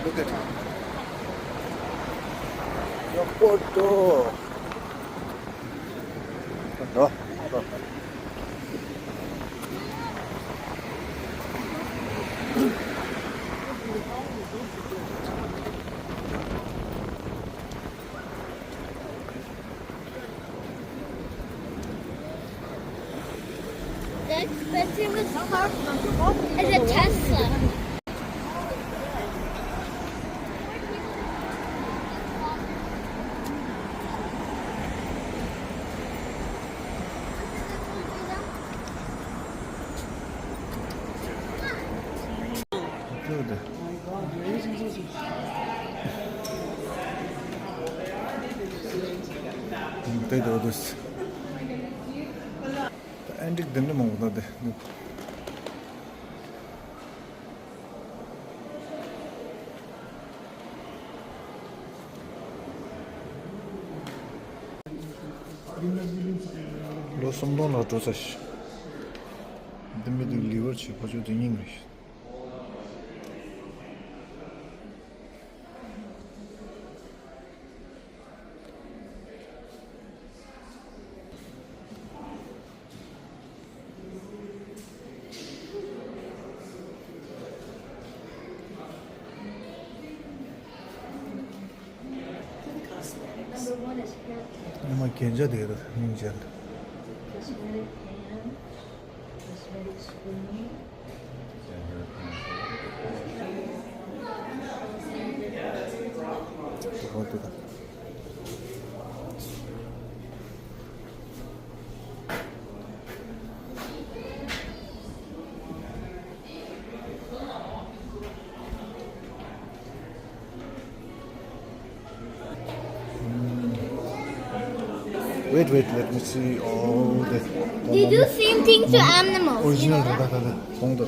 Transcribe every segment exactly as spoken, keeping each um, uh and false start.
Airport. The expensive car is a Tesla. འདི་འདྲ་མང་པོ་འདུག་སྟེ། ལོ་སུམ་སྟོང་ལ་འགྲོ་ཚར་ཤག་འདི་མི་འདི་ལི་ཝར་ཆེ་ཕོ་ཆོ་དེ་སྙིང་རེད། ཉི་མ་རྒྱན་ཆ་དེ་ར་སྙིང་རྗེ། Wait, wait, let me see all the. They do same thing to animals, you original know? རེད་ད་ད་ད་གོང་དུ།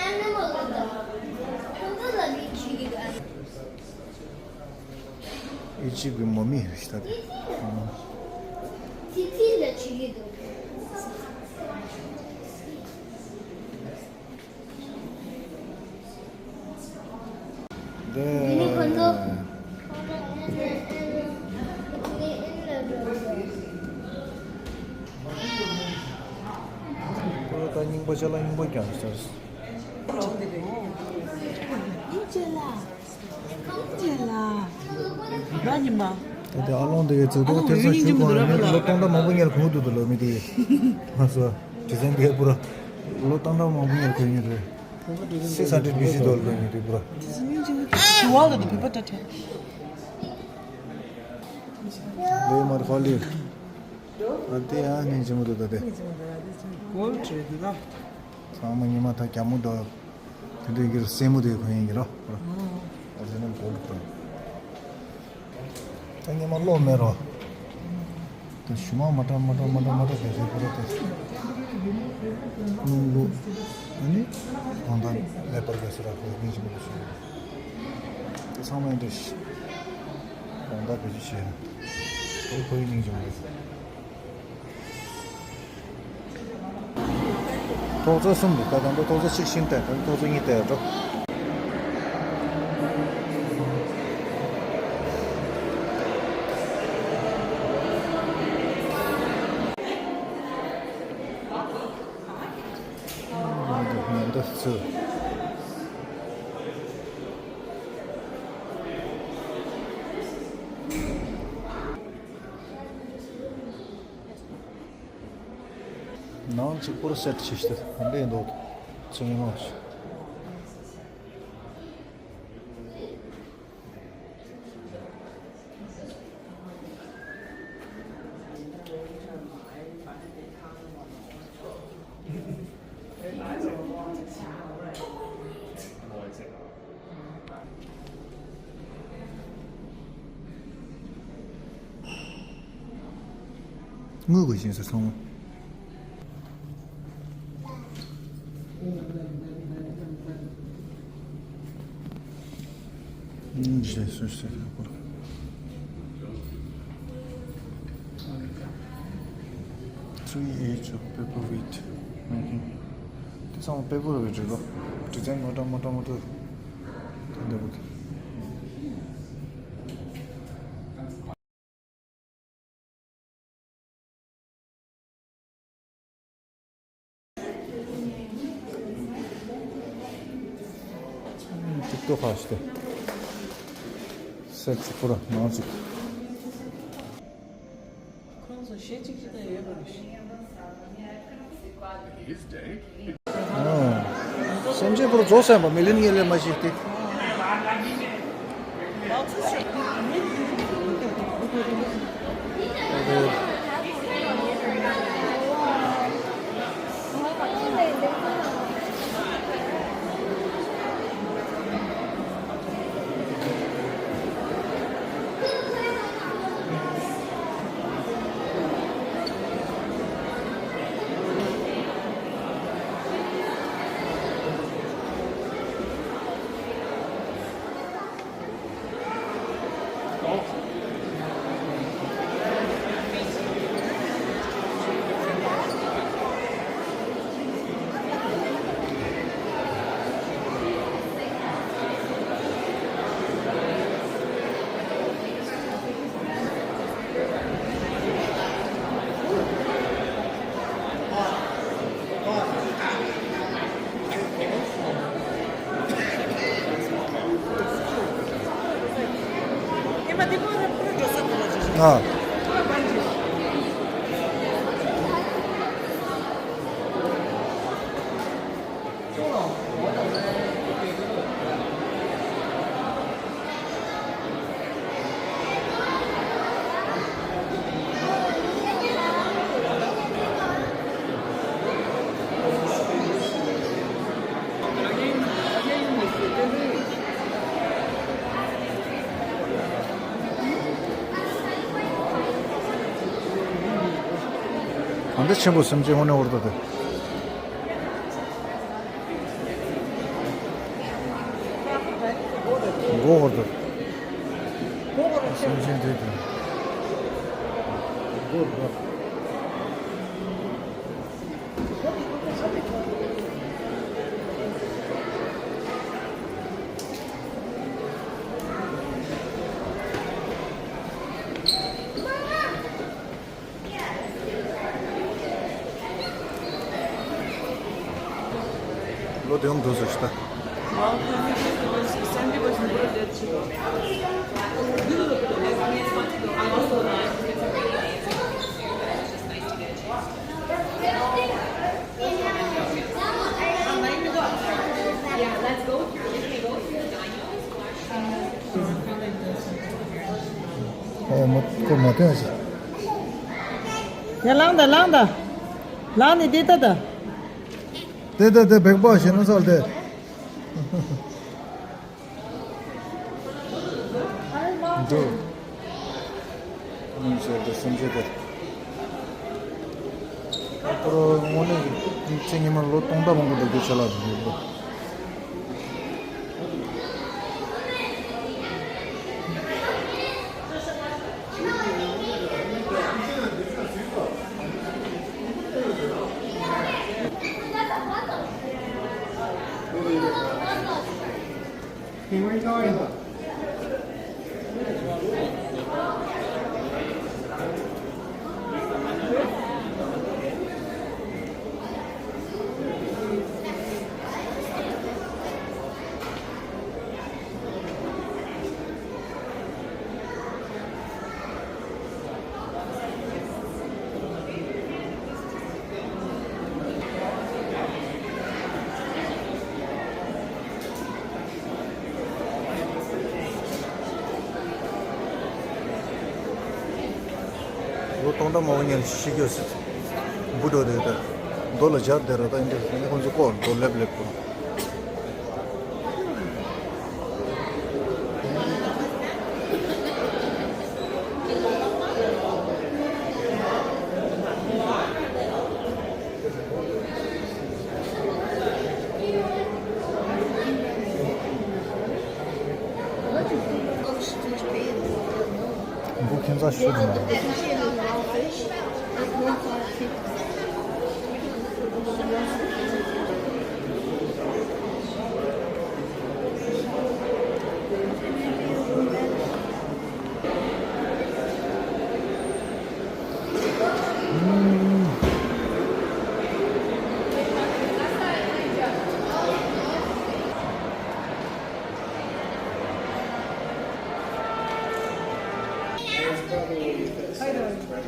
Animal ལ་ད། ཁོང་ཚོ་ལ་ནི་ཆི་གི་ཨ། ཨི་ཇིབ་གི་མོ་མི་རེད་ད་དེ། ཙི་ཙི་ལ་ཆི་གི་འདུག་འདི་ནི་ཁོ་ཚོ། ཁོ་ད་རྙིང་པ་ཅ་ལག་རྙིང་པ་རྐྱང་ཟེར། ཡིན་ཅེ་ལ། ཡིན་ཅེ་ལ། ང་ཉི་མ། ད་ལྟ་ཨ་ལོང་དེ་གའི་ཚིག་ཐོ་ཨ་ལོང་ཐེབས་ས་ཡོད་ཉིན་ཞུ་གོ་ནས་ལོ་སྟོང་ཕྲག་མང་པོ་ཉེར་གོང་དུ་འདུག་ལོ་མི་དེ། ང་ཚོ་དྲི་ཟན་དེ་གའི་པུ་ར་ལོ་སྟོང་ཕྲག་མང་པོ་ཉེར་གོང་ཉིན་རེད། སིགས་ཧན་ཌྲེད་བི་སི་འདུག་ལོ་མི་དེ་པུ་ར། དྲི་ཟན་ཉིན་ཅིག་ཞུ་བ་ལ་དེ་བོད་པ་ད་དྲན། ལོ་མར་ཧོ་ལི། ཨ་དེ་ཡང་སྙིང་རྗེ་མོ་འདུག་ད་དེ། གོལ་ཌི་རེད་འདུག་ད། ཚང་མ་ཉི་མ་ད་རྒྱ་མོ་འདུག་དེ་འདྲའི་གིར་སེན་མོ་དེ་གོན་ཡིན་གྱི་རོ། ཨོ་རི་ཇི་ནལ་གོལ་ཌི་གོན། ད་ཉི་མ་གློག་མེད་རོ། ད་ཞུ་མ་མ་ཏྲ་མ་ཏྲ་མ་ཏྲ་མ་ཏྲ་དེ་ཚོའི་པུ་ར་དེ། རླུང་ལུག་ཨ་ནི་གང་ལྟར་ཀླད་པར་ག་སུ་ར་ཁོ་སྙིང་རྗེ་མོ་རེད་ཞུ། ད་ཚང་མ་ཡིན་འདྲ་ཞིག་གང་ལྟར་བེད་སྤྱོད་བྱས་ན། ཁོ་ཁོ་ཡི་སྙིང་རྗེ་མོ་རེད། ཐོག་བརྩེགས་གསུམ་རེད། ད་ད་ལྟ་ཐོག་བརྩེགས་གཅིག་ཤིང་རྟ་ད་ཐོག་བརྩེགས་གཉིས་རྟ་འགྲོ། འདི་འདི་ཚུ། ནང་གཅིག་པུར་སེ་ཊི་བྱས་ཏེ་འདི་འདུག་ཚོང་མང་ཞིག་དངུལ་དགོས་ཤིང་ཟེར་སོང་། ཨུམ། ཞེས་སུ་ཞེས་ཡག་པོ། Three eighths of paper weight making. དེ་ ཚང་མ་དཔེ་པོ་རེད་པས་འགྲོ་ལོ། འབྲི་ཚན་མོ་ཊ་མོ་ཊ་མོ་ཊ་དེ་འདྲ་པོ་དེ། ཏིག་ཏོག་ཧ་ཤི་ཏེ། སེ་ཚི་པུ་ར་ནང་ཅིག་ཁོང་ཚོ་གཞས་གཅིག་གཅིག་དང་ཡོད་པ་རེད། ཨ། སེམས་ཅན་པུ་ར་རྫོགས་སེམས་པ་མི་ལིན་ངེས་ལས་མ་ཤེས་ཏེ། ཨ། གང་འདྲ་ཆེན་པོ་སེམས་ཅན་དངོས་གནས་འོར་ད་དེ། མགོ་འོར་ད། སེམས་ཅན་དེ་དེ། མགོ་འོར་ད། ལོ་དེ་འམ་འགྲོ་སོང་ཞིག་ད། ཨོ་མ་ཁོ་མ་ཐོན་ཞིག་ཡ་ལངས་ད་ལངས་ད། ལངས་ནས་བསྡད་ད་ད། དེ་དེ་དེ་བེག་པ་ཞེ་ན་སལ་དེ། འགྲོ། ཉིན་ཤར་དེ་སེམས་ཅན་དེ། ཨ་ཁོ་རང་དངོས་གནས་ཚེ་ཉི་མ་ལོ་སྟོང་ཕྲག་མང་པོ་འགྲོ་རྒྱུ་ཆ་ལག་འདུག་ལོ་སྟོང་ཕྲག་མང་པོ་ཉིན་ཤི་རྒྱུ་ཟེར། འབུ་འགྲོ་དེ་ལྟར། རྡོ་ལ་སྦྱར་དེ་ར་ད་འདི་ཁོང་ཚོ་ཀོ་རྡོ་ལེབ་ལེབ་པོ། འབུ་ཁྱིམ་ཚང་ཤུ་དུ་མ། ཉི་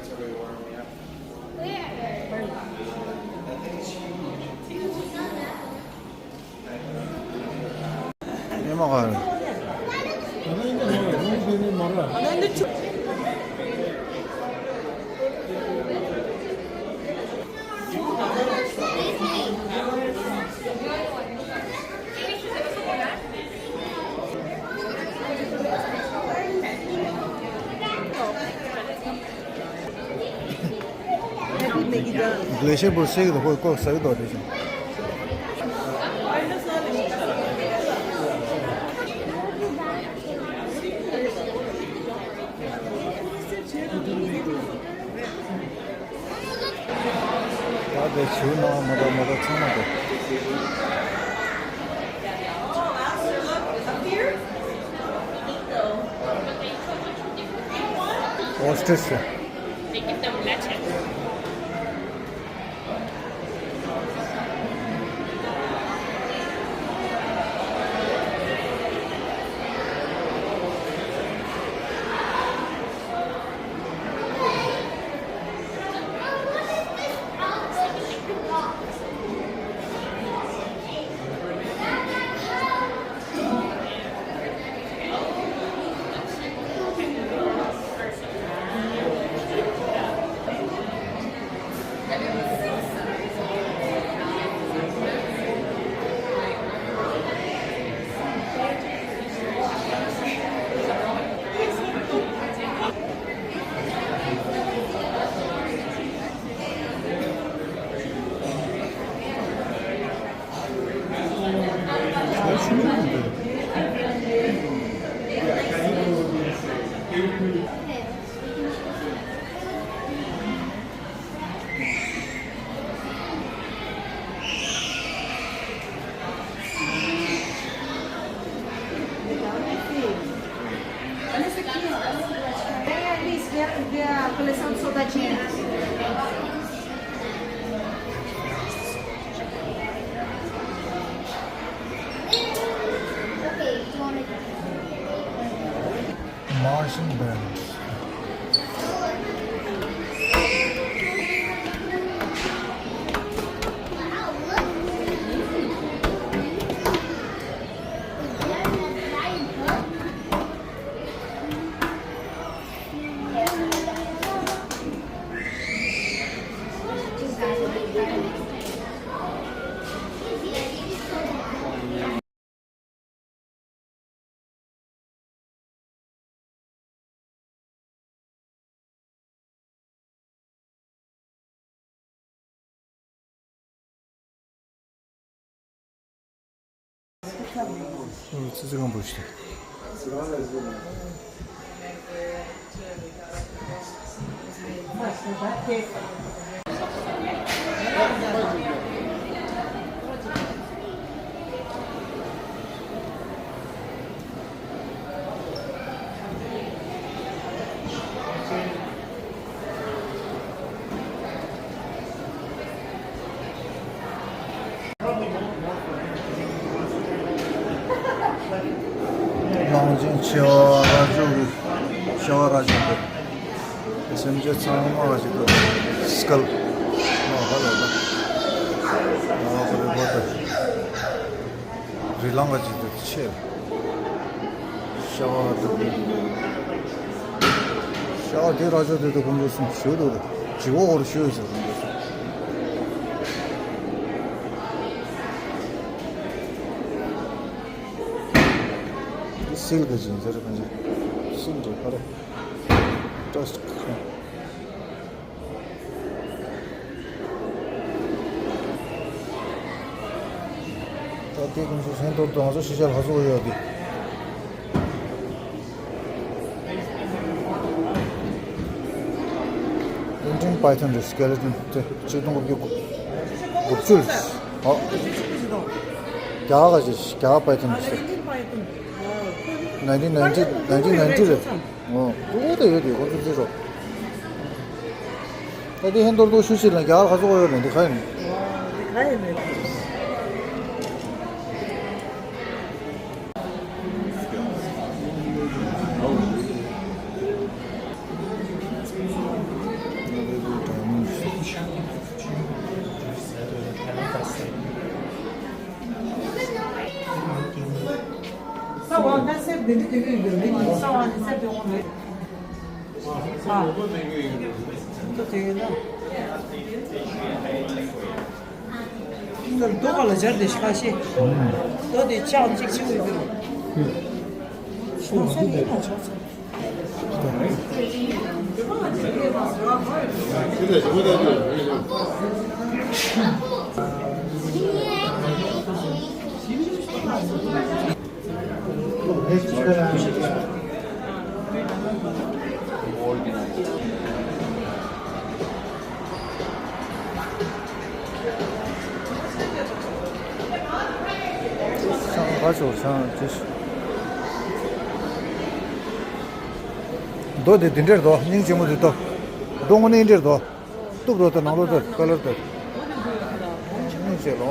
མ་ག་རེ། Glacier བོར་སེ་གི་དོ་ཁོ་ལྐོག་ཟ་གི་དོ་དེ་བཞིན། ད་དེ་བྱིའུ་ནང་མ་དག་མ་དག་ཚང་མ་དེ། Ostrich. They give them leche. Colección Soda Gin. Martian Band. ཙི་ཙི་གང་པོ་ཞིག་གླང་ཆེན་ཆེ་བ་ར་ཅོ་གི་ཤ་བ་ར་ཅོ་གི་སེམས་ཅན་ཚང་མ་ག་ཅིག་ཏུ་སྐལ་མ་ཧ་ལ་ལ་ཨ་ཁོ་རེ་བ་ད། རི་ལང་ག་ཅིག་ཏུ་ཆེ། ཤ་བ་ཏུ་ཤ་བ་དེ་ར་ཅོ་དེ་ཏུ་ཁོང་ཚོ་སུམ་ཞུ་དུ་རུ་ཇི་བོ་འོར་ཞུ་ཟེར་ཁོང་ཚོ་སུམ། དེ་སིལ་ག་ཅིག་ཟེར་ཁོང་ཚོ་སིལ་དུ་ཕ་ར་ཏྲས་ཁ། ད་ལྟའི་ཁོང་ཚོ་ཧན་ཐོར་དུ་ང་ཚོ་ཤེས་བྱ་ལྷ་བཟོ་ཡོད་དེ། Indian python རེད། Skeleton དེ་ཆིག་སྟོང་དགུ་བརྒྱ་དགུ་བཅུ་རེད། ཨོ། རྒྱ་གར་གྱི་རྒྱ་གར་python རེད། nineteen ninety nineteen ninety རེད། ཨོ། ཀུ་ཀུ་དེ་ཡོད་དེ་ཁོ་ཚོ་རྩིས་རོགས། ད་དེ་ཧན་ཐོར་ཐོར་ཤུ་ཤི་ལ་རྒྱ་གར་ཁ་སོག་ཡོད་ལ་འདི་ཁ་ཡིན། ཁ་ཡིན་མེད། འདི་འདི་དེ་གི་ཡོད་རེད། གསང་བ་ནི་གསེར་དེ་འོང་རེད། ཨ། ད་དེ་ཡོད་ན། ད་རྡོ་ག་ལ་སྦྱར་ཏེ་ཤ་ཤེ། རྡོ་དེ་ལྕགས་གཅིག་ཆེ་བའི་བུ། ཤོང་ས་ནི་ན་ཆོག་ཚོད། ཆང་ག་ཆོག་ཆང་ཅི། རྡོ་དེ་འདི་འདྲས་རྡོ་སྙིང་རྗེ་མོ་དེ་རྡོ། རྡོ་དངོས་གནས་འདྲས་རྡོ། གཏུབ་རོགས་དང་ནང་ལོགས་དེ་ཀ་ལར་དེ། སྙིང་རྗེ་ལོ།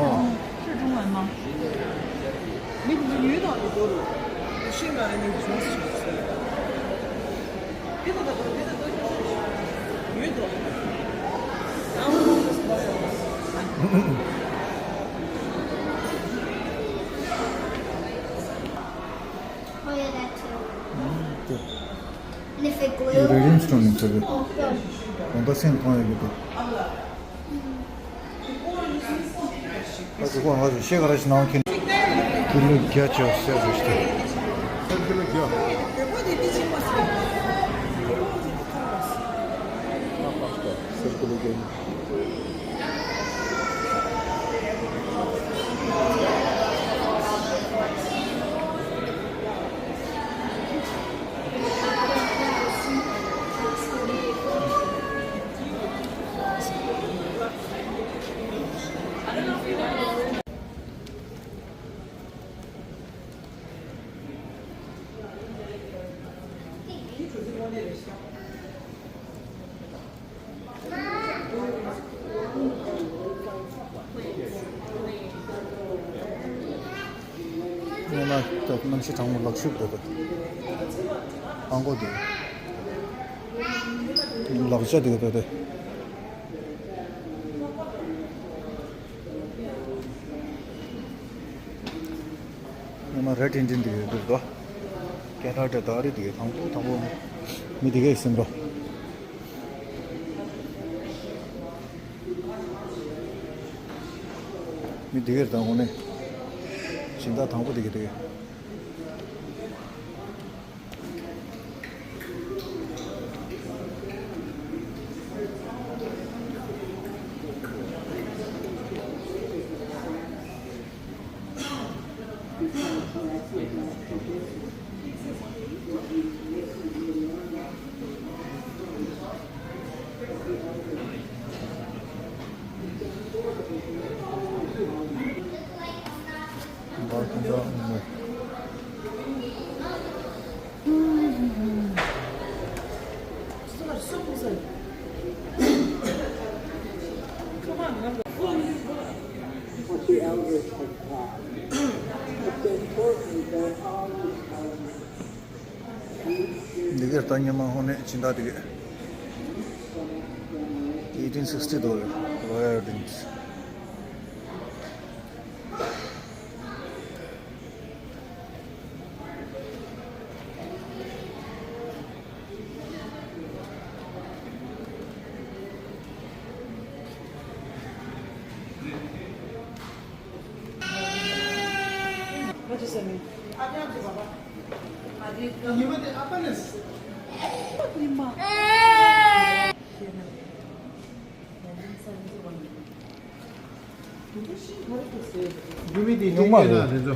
Oh, yeah, that too. And if it glue, Radiant stone ཡིན་ས་རེད། གང་ལྟར་སེམས་ཐང་ཡོད་ཀྱི་འདུག་ཨ་ཙི་ཁོ་ང་ཚོ་ཤེས་ག་ར་ཞིག་ནང་ཁྱེར། ཀི་ལོ་བརྒྱ་ཆ་གསེར་རེད་ཤག་གསེར་ཀི་ལོ་བརྒྱ། གསེར་ཀི་ལོ་བརྒྱ། སྔོན་མ་ད་གནམ་གཤིས་གྲང་མོ་ལག་ཤུབས་དེ་དང་། ཨང་གོ་དེ། ལག་ཆ་དེ་དེ་དེ། སྔོན་མ་རེད་ཏིང་ཏིང་དེ་ཡོད་དུས་དོ། ཁེ་ན་ཌ་ད་རེད་དེ་དང་པོ་དང་པོ་མི་དེ་གས་ཟིན་དོ། མི་དེ་གས་དང་པོ་ནས་སྦྱིན་བདག་དང་པོ་དེ་གས་དེ་གས། འདི་གའི་ལྟ་ཉི་མ་ཧོ་ནས་སྦྱིན་བདག་འདི་གའི་eighteen sixty dollar Royal Drinks། ཉུང་མ་རེད།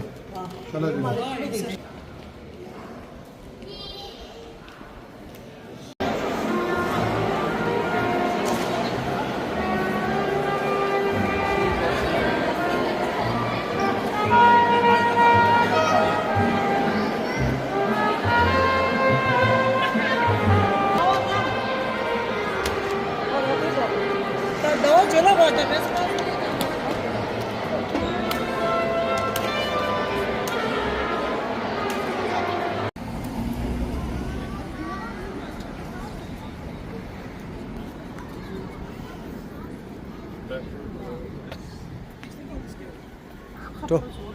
འགྲོ།